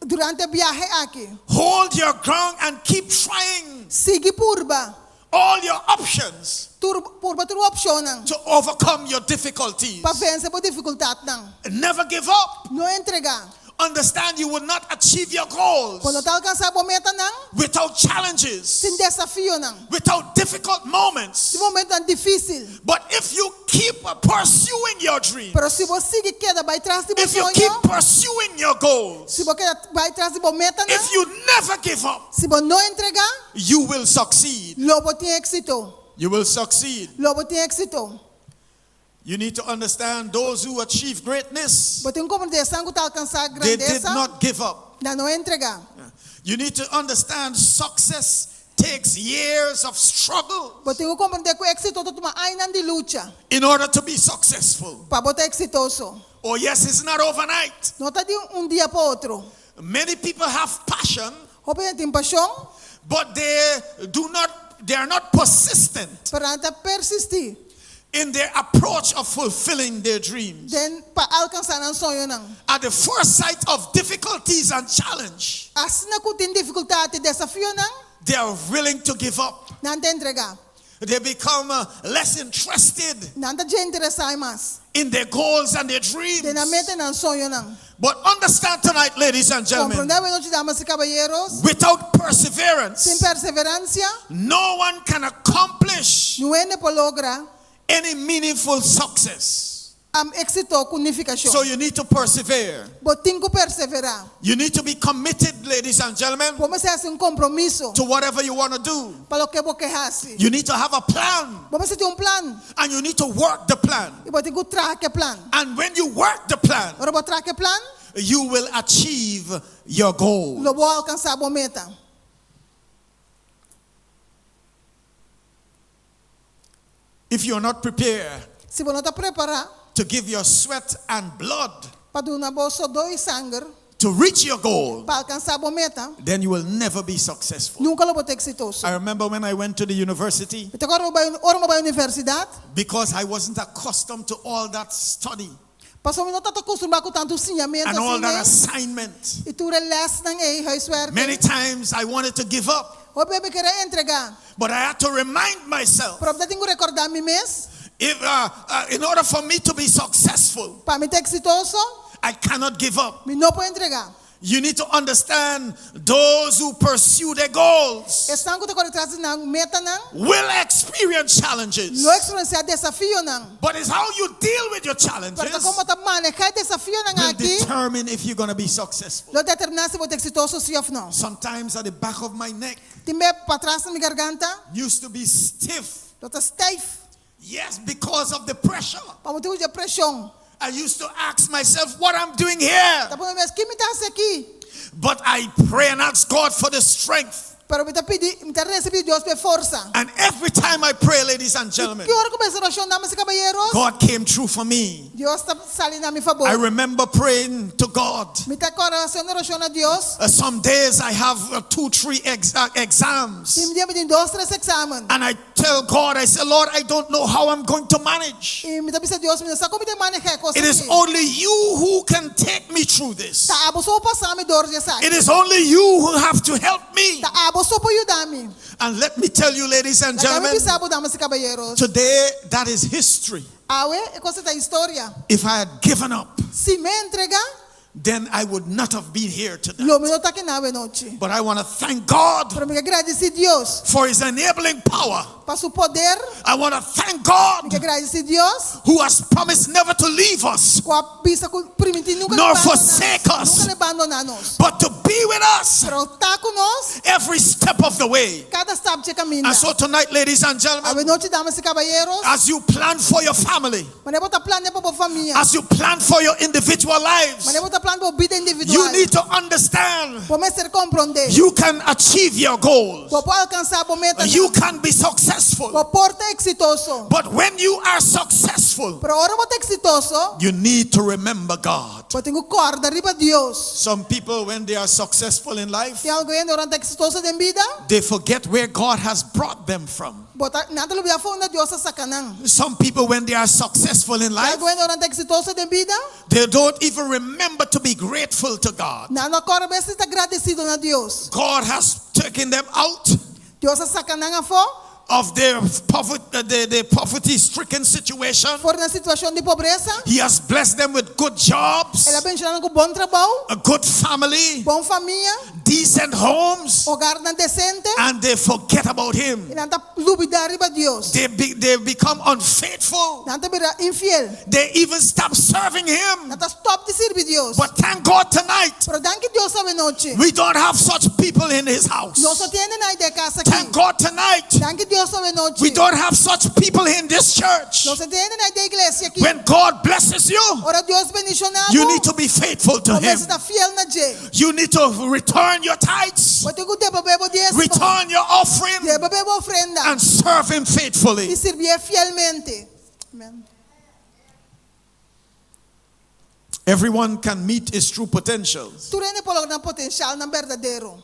S2: durante e biahe aki.
S1: Hold your ground and keep trying
S2: Sigui purba.
S1: all your options
S2: Tur, purba tur bo opshonnan
S1: to overcome your difficulties.
S2: pa vense bo difikultatnan.
S1: Never give up.
S2: No entregá.
S1: Understand you will not achieve your goals
S2: Bo no ta alkansá bo metanan
S1: without challenges,
S2: sin desafionan.
S1: without difficult moments.
S2: Sin momentonan difísil.
S1: But if you keep pursuing your dream,
S2: Pero si bo sigui keda bai tras di bo
S1: if you keep
S2: soño,
S1: pursuing your goals,
S2: si bo keda bai tras di bo metanan,
S1: if you never give up,
S2: si bo no entregá,
S1: you will succeed.
S2: lo bo tin éksito.
S1: You will succeed.
S2: Lo bo tin éksito.
S1: You need to understand those who achieve greatness,
S2: Bo tin ku komprendé esnan ku ta alkansá
S1: they did
S2: grandesa,
S1: not give up.
S2: nan no a entregá.
S1: You need to understand success takes years of struggle
S2: Bo tin ku komprendé ku éksito ta tuma añanan di lucha
S1: in order to be successful.
S2: pa bo ta eksitoso.
S1: Oh, yes, it's not overnight.
S2: No ta di un dia pa otro.
S1: Many people have passion,
S2: Hopi hende tin pashon,
S1: but they do not they are not persistent
S2: pero nan no ta persistí
S1: in their approach of fulfilling their dreams.
S2: den pa alkansá nan soñonan.
S1: At the first sight of difficulties and challenge,
S2: Asina ku tin difikultat i desafionan,
S1: they are willing to give up.
S2: nan ta entregá.
S1: They become uh, less interested
S2: Nan no ta interesá mas
S1: in their goals and their dreams.
S2: den nan meta i nan soñonan.
S1: But understand tonight, ladies and gentlemen,
S2: Komprondé awe nochi, damas i kabayeros,
S1: without
S2: sin
S1: perseverance,
S2: perseveransia,
S1: no one can accomplish
S2: niun hende por logra
S1: any meaningful success.
S2: am éksito ku nifikashon.
S1: So you need to persevere.
S2: Bo tin ku perseverá.
S1: You need to be committed, ladies and gentlemen,
S2: Bo mester hasi un kompromiso
S1: to whatever you want to do.
S2: pa loke bo ke hasi.
S1: You need to have a plan
S2: Bo mester tin un plan
S1: and you need to work the plan.
S2: i bo tin ku traha ku e plan.
S1: And when you work the plan,
S2: Ora bo traha ku e plan,
S1: you will achieve your goal.
S2: lo bo alkansá bo meta.
S1: If you're not prepared
S2: Si bo no ta prepará
S1: to give your sweat and blood
S2: pa duna bo sodó i sanger
S1: to reach your goal,
S2: Pa alkansá bo meta,
S1: then you will never be successful.
S2: nunka lo bo ta eksitoso.
S1: I remember when I went to the university,
S2: Mi ta kòrda ora mi a bai universidat,
S1: because I wasn't accustomed to all that study
S2: pasobra mi no tabata akustumbrá ku tantu siñamentu
S1: and all
S2: asina
S1: that
S2: ei,
S1: assignment.
S2: i tur e lèsnan ei, huiswerk.
S1: Many times I wanted to give up,
S2: Hopi bia mi ker a entregá.
S1: but I had to remind myself
S2: Pero mi tin ku rekordá mi mes,
S1: if, in order for me to be successful,
S2: pa mi ta eksitoso,
S1: I cannot give up.
S2: mi no por entregá.
S1: You need to understand those who pursue their goals
S2: Esnan ku ta kore tras di nan metanan
S1: will experience challenges.
S2: lo eksperensiá desafionan.
S1: But it's how you deal with your challenges
S2: Pero ta kon bo ta manehá e desafionan
S1: will
S2: aki
S1: determine if you're going to be successful.
S2: lo determiná si bo ta eksitoso sí òf no.
S1: Sometimes at the back of my neck
S2: Tin bes patras na mi garganta
S1: used to be stiff.
S2: lo ta stijf
S1: Yes, because of the pressure.
S2: pa motibu di e preshon.
S1: I used to ask myself what I'm doing here.
S2: Ta puntra mi mes, Ki mi ta hasi aki?
S1: But I pray and ask God for the strength.
S2: Pero mi ta pidi, mi ta resa pidi Dios pa e forsa.
S1: And every time I pray, ladies and gentlemen,
S2: Ki ora ku mi hasi orashon, damas i kabayeros,
S1: God came through for me.
S2: Dios ta sali na mi fabor.
S1: I remember praying to God.
S2: Mi ta kòrda hasiendo orashon na Dios.
S1: Some days I have two, three exams.
S2: Tin dia mi tin dos, tres eksamen.
S1: And I tell God, I say, Lord, I don't know how I'm going to manage.
S2: I mi ta bisa Dios, mi no sa kon mi ta manehá e kos
S1: It is
S2: aki.
S1: only you who can take me through this.
S2: Ta abo so por pasa mi dor di esaki.
S1: It is only you who have to help me.
S2: Ta abo so por yuda mi.
S1: And let me tell you, ladies and
S2: Laga mi
S1: gentlemen,
S2: bisa bo, damas i kabayeros.
S1: today that is history.
S2: Awe, e kos ei ta historia.
S1: If I had given up,
S2: Si mi a entregá,
S1: then I would not have been here today.
S2: lo mi no ta aki na awe nochi.
S1: But I want to thank God
S2: Pero mi ke gradisí Dios
S1: for his enabling power.
S2: pa su poder.
S1: I want to thank God
S2: Mi ke gradisí Dios
S1: who has promised never to leave us,
S2: ku a bisa ku primintí nunka
S1: nor
S2: lo bandoná
S1: forsake
S2: nos,
S1: us,
S2: nunka lo bandoná nos.
S1: but to be with us
S2: Pero ta ku nos
S1: every step of the way.
S2: kada stap dje kaminda.
S1: And so tonight, ladies and gentlemen,
S2: Awe nochi, damas i kabayeros,
S1: as you plan for your family,
S2: manera bo ta plania pa bo famia,
S1: as you plan for your individual lives,
S2: manera bo ta plan pa bo bida
S1: you
S2: individual,
S1: need to understand
S2: bo mester komprondé.
S1: you can achieve your goals.
S2: Bo por alkansá bo metanan.
S1: You can be successful.
S2: Bo por ta eksitoso.
S1: But when you are successful,
S2: Pero ora bo ta eksitoso,
S1: you need to remember God.
S2: bo tin ku kòrda riba Dios.
S1: Some people, when they are successful in life,
S2: Tin algun hende ora nan ta eksitoso den bida,
S1: they forget where God has brought them from.
S2: bo ta, nan ta lubidá for unda Dios a saka nan.
S1: Some people, when they are successful in
S2: Tin
S1: life,
S2: algun hende ora nan ta eksitoso den bida,
S1: they don't even remember to be grateful to God.
S2: nan no kòrda mes si ta gradesido na Dios.
S1: God has taken them out
S2: Dios a saka nan afó
S1: of their poverty, their poverty-stricken situation.
S2: for di nan situashon di pobresa.
S1: He has blessed them with good jobs,
S2: El a bendishoná nan ku bon trabou,
S1: a good family,
S2: bon famia,
S1: decent homes,
S2: hogarnan desente,
S1: and they forget about Him.
S2: i nan ta lubidá riba Dios.
S1: They become unfaithful.
S2: Nan ta bira infiel.
S1: They even stop serving Him.
S2: Nan ta stòp di sirbi Dios.
S1: But thank God tonight,
S2: Pero danki Dios awe nochi.
S1: we don't have such people in His house.
S2: Nos no tin hende nan den e kas aki.
S1: Thank God tonight,
S2: Danki Dios awe nochi.
S1: we don't have such people in this church.
S2: Nos no tin hende nan den e iglesia aki.
S1: When God blesses you,
S2: Ora Dios bendishoná bo,
S1: you need to be faithful to
S2: bo
S1: Him.
S2: mester ta fiel na dje.
S1: You need to return your tithes,
S2: Bo tin ku debolbé bo diesmo,
S1: return your offering,
S2: debolbé bo ofrenda
S1: and serve Him faithfully.
S2: i sirbié fielmente. Amen.
S1: Everyone can meet his true potentials.
S2: Tur hende por logra nan potensialnan berdadero.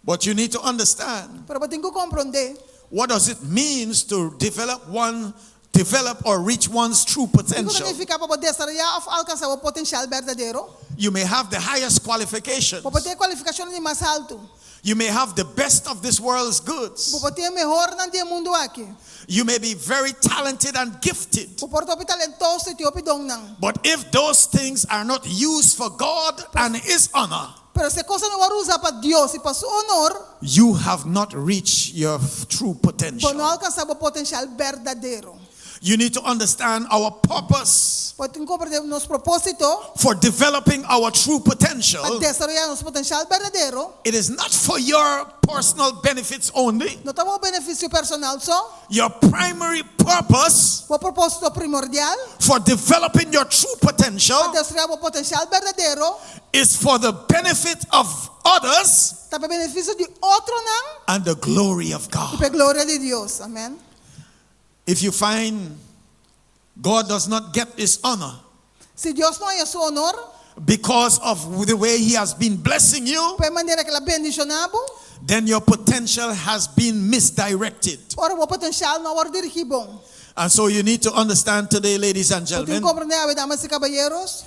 S1: But you need to understand
S2: Pero bo tin ku komprondé
S1: what does it means to develop one develop or reach one's true
S2: kiko ta
S1: potential.
S2: nifiká pa bo desaroyá òf alkansá bo potensial berdadero.
S1: You may have the highest qualifications.
S2: Bo por tin e kualifikashonnan di mas haltu.
S1: You may have the best of this world's goods.
S2: Bo por tin e mehornan di e mundu aki.
S1: You may be very talented and gifted.
S2: Bo por ta hopi talentoso i tin hopi donnan.
S1: But if those things are not used for God and His honor,
S2: Pero si e kosnan no wòrdu usá pa Dios i pa su honor,
S1: you have not reached your true
S2: bo no
S1: potential.
S2: alkansá bo potensial berdadero.
S1: You need to understand our purpose
S2: Bo tin ku komprendé nos propósito
S1: for developing our true
S2: pa
S1: potential.
S2: desaroyá nos potensial berdadero.
S1: It is not for your personal benefits only.
S2: No ta pa bo benefisio personal so.
S1: Your primary purpose
S2: Bo propósito primordial
S1: for developing your true
S2: pa
S1: potential
S2: desaroyá bo potensial berdadero
S1: is for the benefit of others
S2: ta pa benefisio di otronan
S1: and the glory of
S2: i
S1: God.
S2: pa e gloria di Dios. Amèn.
S1: If you find God does not get his honor
S2: Si Dios no haña su honor
S1: because of the way He has been blessing you,
S2: Pa e manera ku El a bendishoná bo,
S1: then your potential has been misdirected.
S2: ora bo potensial no a wòrdu dirigí bon.
S1: And so you need to understand today, ladies and
S2: Bo tin
S1: gentlemen,
S2: ku komprondé, damas i kabayeronan,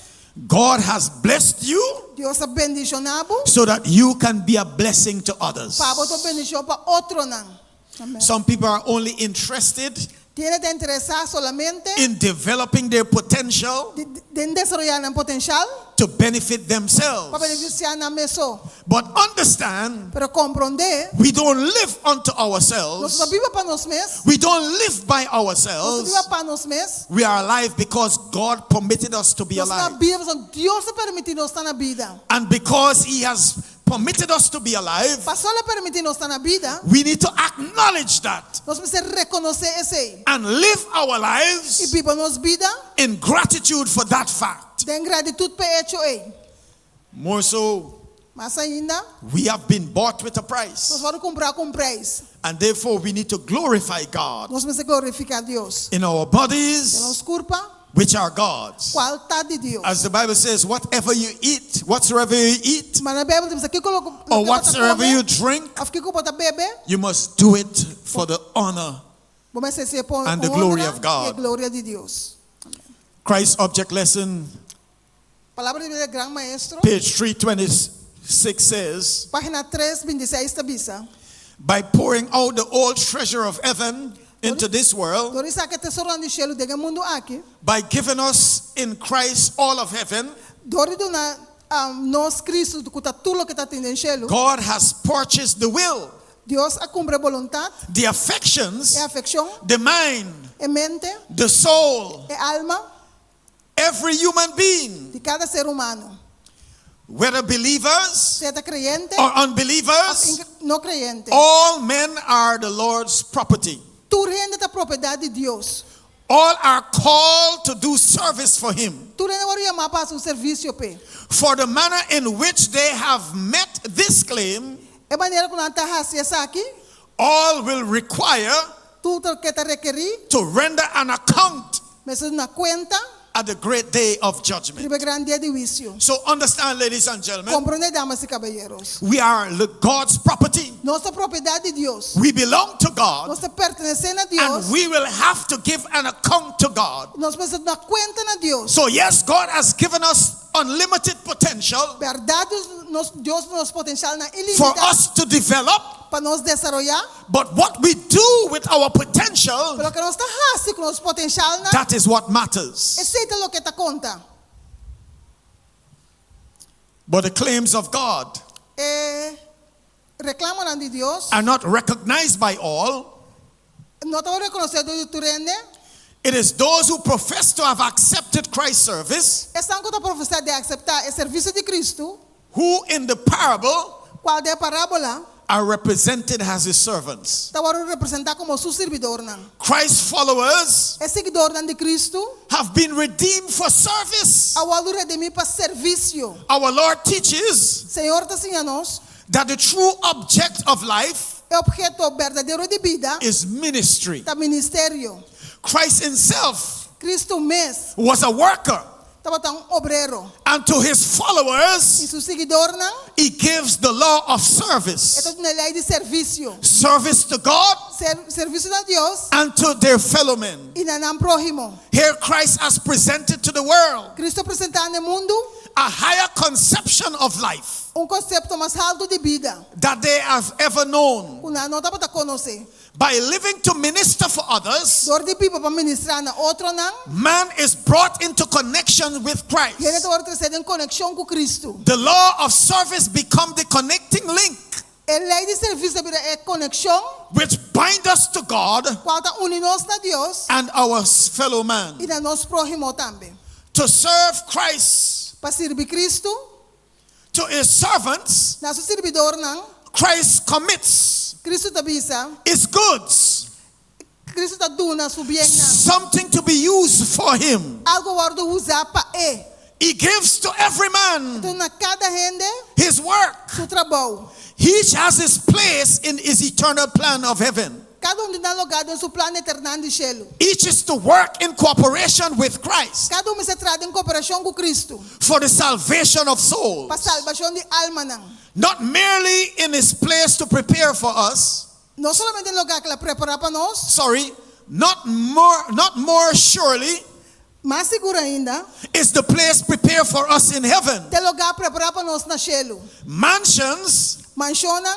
S1: God has blessed you
S2: Dios a bendishoná bo
S1: so that you can be a blessing to others.
S2: pa bo ta bendishon pa otronan. Amèn.
S1: Some people are only interested
S2: Tin hende ta interesá solamente
S1: in developing their potential
S2: den desaroyá nan potensial
S1: to benefit
S2: pa
S1: themselves.
S2: benefisiá nan mes.
S1: But understand,
S2: Pero komprondé,
S1: we don't live unto
S2: nos no
S1: ourselves.
S2: ta biba pa nos mes,
S1: We don't live by
S2: nos no
S1: ourselves.
S2: biba pa nos mes.
S1: We are alive because God permitted us to be
S2: Nos ta
S1: alive.
S2: biba pasobra Dios a permití nos ta na bida.
S1: And because He has permitted us to be alive,
S2: Pasobra El a permití nos ta na bida,
S1: we need to acknowledge that
S2: nos mester rekonosé esei
S1: and live our
S2: i
S1: lives
S2: biba nos bida
S1: in gratitude for that fact.
S2: den gratitut pa e echo ei.
S1: More so,
S2: Mas ainda,
S1: we have been bought with a
S2: nos
S1: price.
S2: a wòrdu kumprá ku un preis.
S1: And therefore, we need to glorify God
S2: Nos mester glorifiká Dios.
S1: in our
S2: Den
S1: bodies,
S2: nos kurpa,
S1: which are God's.
S2: kual ta di Dios.
S1: As the Bible says, whatever you eat, whatsoever you eat,
S2: Manera Beibel ta bisa, kiko lo
S1: or whatsoever you drink,
S2: Òf kiko bo ta bebe,
S1: you must do it for the honor.
S2: bo mester hasié pa
S1: And the glory
S2: honra
S1: of God.
S2: i gloria di Dios.
S1: Christ's Object Lesson,
S2: Palabra di Gran Maestro,
S1: page 326 says,
S2: página 326 ta bisa.
S1: By pouring out the old treasure of heaven into this world,
S2: Dor di saka e tesoronan di shelu den e mundu aki,
S1: by giving us in Christ all of heaven,
S2: dor di duna um, nos Kristu ku ta tur loke tabatin den shelu.
S1: God has purchased the will,
S2: Dios a kumpra e boluntat,
S1: the affections,
S2: e afekshon,
S1: the mind,
S2: e mente,
S1: the soul,
S2: e alma
S1: every human being,
S2: di kada ser humano.
S1: whether believers
S2: Sea ta kreyente
S1: or
S2: òf
S1: unbelievers,
S2: no kreyente.
S1: all men are the Lord's property.
S2: Tur hende ta propiedat di Dios.
S1: All are called to do service for Him.
S2: Tur hende a wòrdu yamá pa hasi un servisio p'e.
S1: For the manner in which they have met this claim,
S2: E manera ku nan ta hasi esaki,
S1: all will require
S2: tur loke ta rekerí,
S1: to render an account
S2: mester duna kuenta
S1: at the great day of judgment.
S2: riba e gran dia di huisio.
S1: So understand, ladies and gentlemen,
S2: Komprondé, damas i kabayeronan.
S1: we are God's property.
S2: Nos ta propiedat di Dios.
S1: We belong to God,
S2: Nos ta pertenesé na
S1: and
S2: Dios.
S1: we will have to give an account to God.
S2: Nos mester duna kuenta na Dios.
S1: So yes, God has given us unlimited potential
S2: Bèrdat, nos, Dios a duna nos potensialnan
S1: for
S2: ilimitá
S1: us to develop,
S2: pa nos desaroyá.
S1: but what we do with our potential,
S2: Pero loke nos ta hasi ku nos potensialnan,
S1: that is what matters.
S2: esei ta loke ta konta.
S1: But the claims of God
S2: E reklamonan di Dios
S1: are not recognized by all.
S2: no ta rekonosé dor di tur hende.
S1: It is those who profess to have accepted Christ's service
S2: Esnan ku ta profesá di a aseptá e servisio di Kristu,
S1: who in the parable
S2: kual den parábola
S1: are represented as his servants.
S2: ta wòrdu representá komo su sirbidónan.
S1: Christ's followers
S2: E siguidónan di Kristu
S1: have been redeemed for service.
S2: a wòrdu redimí pa servisio.
S1: Our Lord teaches
S2: Señor ta siña nos
S1: that the true object of life
S2: e opheto berdadero di bida
S1: is ministry.
S2: ta ministerio.
S1: Christ himself
S2: Kristu mes
S1: was a worker,
S2: tabata un obrero.
S1: and to his
S2: I
S1: followers,
S2: su siguidónan,
S1: he gives the law of
S2: e
S1: service
S2: ta duna e lei di servisio.
S1: service to God
S2: Ser, servisio na Dios
S1: and to their fellow men.
S2: i na nan próhimo.
S1: Here, Christ has presented to the world
S2: Kristu a presentá na mundu
S1: a higher conception of life
S2: un konsepto mas haltu di bida
S1: that they have ever known.
S2: ku nan no tabata konosé.
S1: By living to minister for others,
S2: Dor di biba pa ministrá na otronan,
S1: man is brought into connection with
S2: hende
S1: Christ.
S2: ta wòrdu tresé den konekshon ku Kristu.
S1: The law of service become the connecting link
S2: E lei di servisio a bira e konekshon
S1: which bind us to God
S2: kual ta uni nos na Dios
S1: and our fellow man.
S2: i na nos próhimo tambe.
S1: To serve Christ
S2: Pa sirbi Kristu,
S1: to his servants,
S2: na su sirbidónan,
S1: Christ commits
S2: Kristu ta bisa,
S1: his goods,
S2: Kristu ta duna su biennan.
S1: something to be used for him.
S2: Algu wòrdu usá pa e.
S1: He gives to every man
S2: Duna kada hende
S1: his work.
S2: su trabou.
S1: Each has his place in his eternal plan of heaven.
S2: Kada un tin nan lugá den su plan eternal di shelu.
S1: Each is to work in cooperation with Christ
S2: Kada un mester traha den koperashon ku Kristu
S1: for the salvation of souls.
S2: pa salbashon di almanan.
S1: Not merely in his place to prepare for us,
S2: No solamente e lugá ku el a prepará pa nos,
S1: sorry, not more not more surely
S2: mas sigur ainda,
S1: is the place prepared for us in heaven.
S2: ta e lugá prepará pa nos na shelu.
S1: Mansions
S2: Manshonnan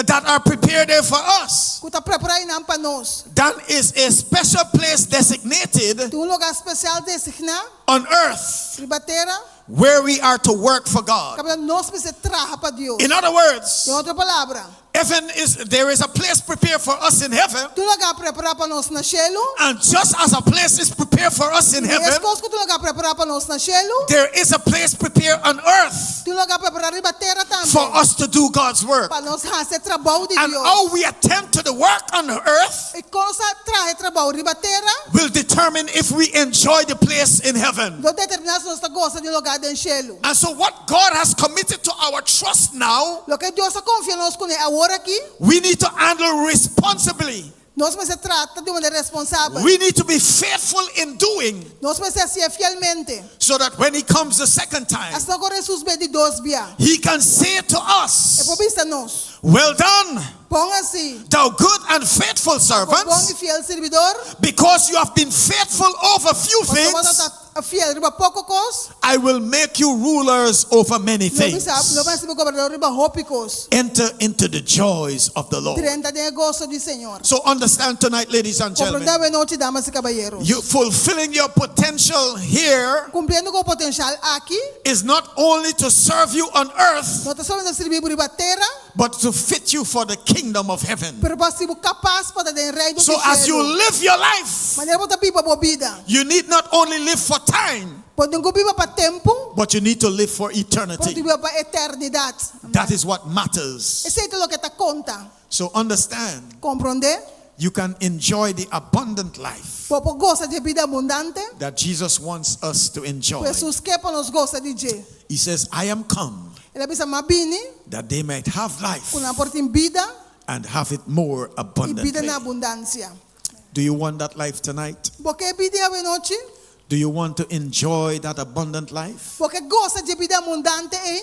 S1: that are prepared there for us.
S2: ku ta prepará einan pa nos.
S1: That is a special place designated
S2: Tin un lugá spesial designá
S1: on earth
S2: riba tera
S1: where we are to work for God.
S2: kaminda nos mester traha pa Dios.
S1: In other words,
S2: Den otro palabra,
S1: heaven is there is a place prepared for us in heaven,
S2: tin un lugá prepará pa nos na shelu.
S1: and just as a place is prepared for us in
S2: I
S1: heaven,
S2: meskos ku tin un lugá prepará pa nos na shelu,
S1: there is a place prepared on earth
S2: tin un lugá prepará riba tera tambe
S1: for us to do God's work.
S2: pa nos hasi e trabou di
S1: And
S2: Dios.
S1: how we attend to the work on earth
S2: I kon nos ta traha e trabou riba tera,
S1: will determine if we enjoy the place in heaven.
S2: lo determiná si nos ta gosa di lugá den shelu.
S1: And so, what God has committed to our trust now,
S2: Loke Dios a konfia nos kuné awor aki,
S1: we need to handle responsibly.
S2: nos mester trata di un manera responsabel.
S1: We need to be faithful in doing
S2: Nos mester hasié fielmente.
S1: so that when He comes the second time,
S2: Asina ku ora Hesus bin di dos bia,
S1: He can say to
S2: e por
S1: us,
S2: bisa nos,
S1: Well done,
S2: Bon hasí,
S1: thou good and faithful
S2: bo bon i
S1: servants,
S2: fiel sirbidó,
S1: because you have been faithful over few
S2: pasobra bo
S1: things,
S2: tabata fiel riba poko kos,
S1: I will make you rulers over many
S2: lo mi
S1: things.
S2: sa, lo mi hasi bo gobernador riba hopi kos.
S1: Enter into the joys of the Lord.
S2: Drenta den e goso di Señor.
S1: So understand tonight, ladies and gentlemen,
S2: Komprondé awe nochi, damas i kabayeros.
S1: you fulfilling your potential here
S2: Kumpliendo ku bo potensial aki,
S1: is not only to serve you on earth,
S2: no ta solamente sirbi bo riba tera,
S1: but to fit you for the kingdom of heaven.
S2: pero pa hasi bo kapas pa ta den reino
S1: So
S2: di
S1: as you
S2: shelu.
S1: live your life,
S2: Manera bo ta biba bo bida.
S1: you need not only live for time,
S2: Bo no tin ku biba pa tempu,
S1: but you need to live for
S2: pero tin
S1: eternity.
S2: ku biba pa eternidat.
S1: That is what matters.
S2: Esei ta loke ta konta.
S1: So understand,
S2: Komprondé?
S1: you can enjoy the abundant life
S2: Bo por gosa di e bida abundante
S1: that Jesus wants us to enjoy.
S2: ku Hesus ke pa nos gosa di dje.
S1: He says, I am come
S2: El a bisa, M'a bini
S1: that they might have life
S2: ku nan por tin bida
S1: and have it more
S2: i bida
S1: abundantly.
S2: na abundansia.
S1: Do you want that life tonight?
S2: Bo ke e bida ei awe nochi?
S1: Do you want to enjoy that abundant life?
S2: Bo ke gosa di e bida abundante ei?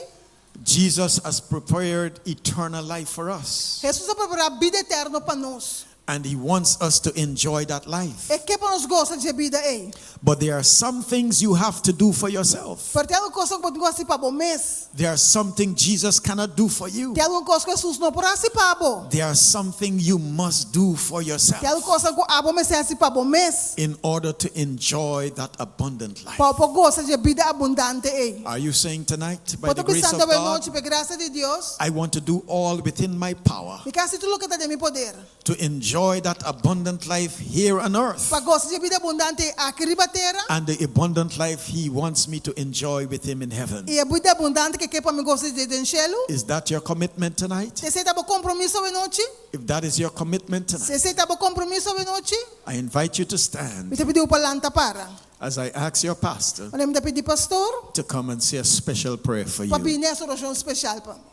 S1: Jesus has prepared eternal life for us,
S2: Hesus a prepará bida eterno pa nos.
S1: and He wants us to enjoy that life.
S2: E ke pa nos gosa di e bida ei.
S1: But there are some things you have to do for yourself.
S2: Pero tin algun kos ku bo tin ku hasi pa bo mes.
S1: There are something Jesus cannot do for you.
S2: Tin algun kos ku Hesus no por hasi pa bo.
S1: There are something you must do for
S2: Tin
S1: yourself
S2: algun kos ku abo mester hasi pa bo mes.
S1: in order to enjoy that abundant life.
S2: Pa bo por gosa di e bida abundante ei.
S1: Are you saying tonight, by
S2: Bo
S1: the
S2: ta
S1: grace
S2: bisando
S1: of
S2: awe
S1: God,
S2: nochi, pa grasia di Dios,
S1: I want to do all within my power
S2: mi ke hasi tur loke ta den mi poder.
S1: to enjoy that abundant life here on earth
S2: Pa gosa di e bida abundante aki riba tera
S1: and the abundant life He wants me to enjoy with Him in heaven?
S2: i e bida abundante ku e ke pa mi gosa di dje den shelu.
S1: Is that your commitment tonight?
S2: Esei ta bo kompromiso awe nochi?
S1: If that is your commitment tonight,
S2: Si esei ta bo kompromiso awe nochi,
S1: I invite you to stand
S2: mi ta pidi bo pa lanta para.
S1: as I ask your pastor
S2: Ora mi ta pidi pastor
S1: to come and say a special prayer for
S2: pa
S1: you.
S2: bini hasi orashon spesial pa bo.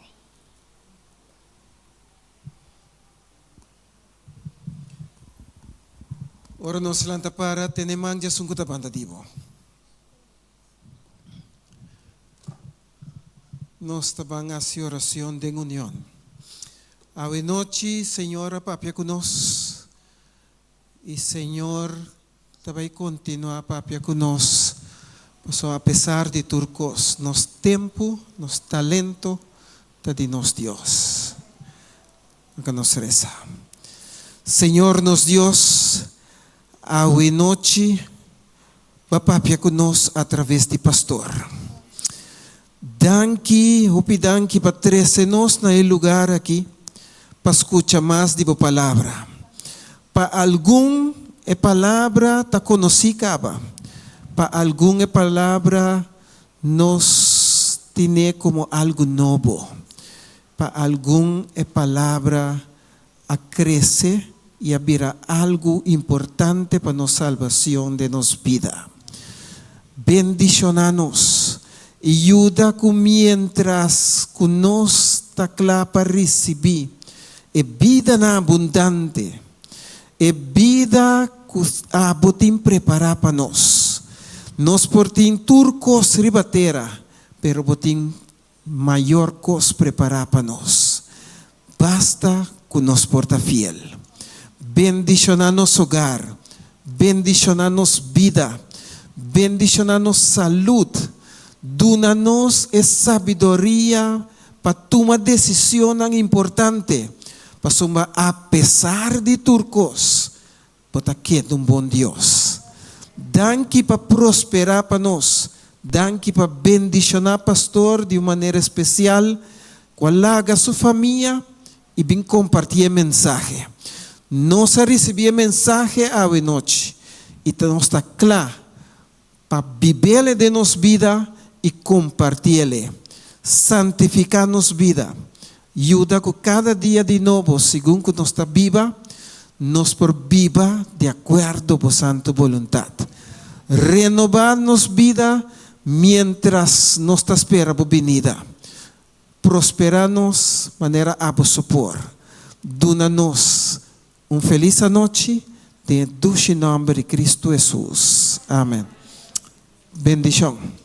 S3: Ora nos lanta para, tene man di esun ku ta banda di bo. Nos ta ban hasi oracion den union. Awe nochi Señor a papia cu nos y Señor ta bay continua papia cu nos pasobra apesar di tur cos nos tempo, nos talento ta di nos Dios. Laga nos reza. Señor nos Dios, awe nochi Bo a papia ku nos a traves di pastor. Danki, hopi danki pa trese nos na e lugar aki pa skucha mas di bo palabra. Pa algun e palabra ta konosí kaba, pa algun e palabra nos tine komo algu nobo, pa algun e palabra a crece y a bira algo importante pa nos salbacion den nos bida. Bendiciona nos y yuda cu mientras cu nos ta cla pa ricibi e bidanan abundante. E bida ku abo tin prepará pa nos. Nos por tin tur kos riba tera, pero bo tin mayor kos prepará pa nos. Basta ku nos por ta fiel. Bendishoná nos hogar, bendishoná nos bida, bendishoná nos salud, duna nos e sabiduria pa tuma desicionnan importante, pasobra apesar di tur kos, bo ta keda un bon Dios. Danki pa prosperá pa nos. Danki pa bendishoná pastor di un manera espesial ku a laga su famia i bin kompartí e mensahe. Nos a risibí e mensahe awe nochi i ta nos ta kla pa bib'ele den nos bida i komparti'ele. Santifiká nos bida. Yuda ku kada dia di nobo, segun ku nos ta biba, nos por biba di akuerdo bo santu boluntat. Renobá nos bida miéntras nos ta spera bo binida. Prosperá nos manera abo so por. Duna nos un felis anochi den e dushi nòmber di Kristu Hesus. Amen. Bendishon.